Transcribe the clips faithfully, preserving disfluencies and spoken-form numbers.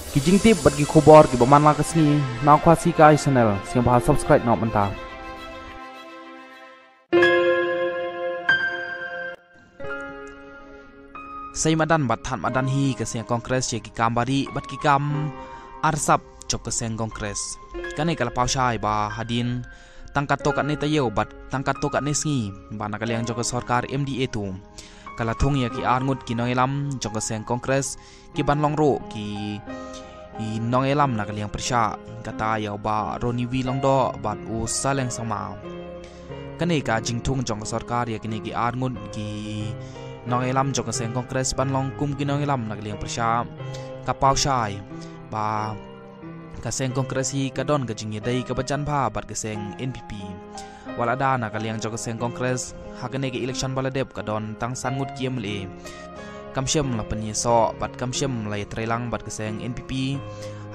Ki jingtip bad ki khubor kiba man la ka sngi na Khasi Kai Channel, sngewbha subscribe noh mynta. Sei madan bad thad madan hi ka seng Congress ïa ki kam bari bad ki kam arsap jong ka seng Congress. Kane ka la paw shai ba hadien tang katto katne taïew bad tang katto katne sngi ba na ka liang jong ka sorkar M D A two ka la thung ïa ki arngut ki nongïalam jong ka seng Congress ki ban long ruh ki, ki nongïalam na ka liang pyrshah, kata ïa u Bah Ronnie V Lyngdoh bad u Saleng Sangma. Kane ka jingthung jong ka sorkar ïa kine ki arngut ki nongïalam jong ka seng Congress ban long kum ki nongïalam na ka liang pyrshah ka paw shai ba ka seng Congress hi ka don ka jingïadei kaba jan bha bad ka seng N P P. Wat la da na ka liang jong ka seng Congress ha kane ka election ba la dep ka don tang san ngut ki M L A. Kam shym la pynïasoh bad kam shym la ïatreilang bad ka seng N P P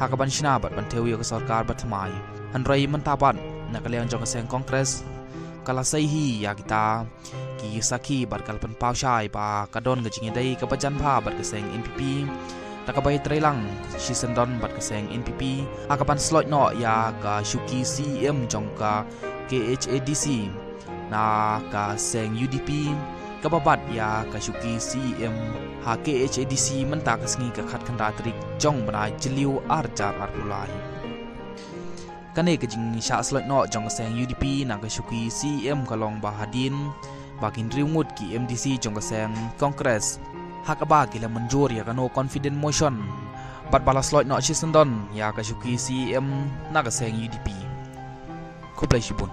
ha ka ban shna bad ban thew ïa ka sorkar ba thymmai. Hynrei mynta pat na ka liang jong ka seng Congress ka la sei hi ïa kita ki sakhi bad ka la pynpaw shai ba ka don ka jingïadei kaba jan bha bad ka seng N P P. Da kaba ïatreilang shisyndon bad ka seng N P P ha ka ban sloit noh ïa ka shuki C E M jong ka K H A D C na ka seng U D P, kaba bat ïa ka shuki C E M ha K H A D C mynta ka sngi ka khatkhyndai tarik jong u bnai Jylliew arhajar arphew lai. Kane ka jingshah sloit noh jong ka seng U D P na ka shuki C E M ka long ba hadien ba ki hynriew ngut ki M D C jong ka seng Congress ha kaba ki la mynjur ïa ka no confidence motion bad ba la sloit noh shisyndon ïa ka shuki C E M na ka seng U D P. Khublei shibun.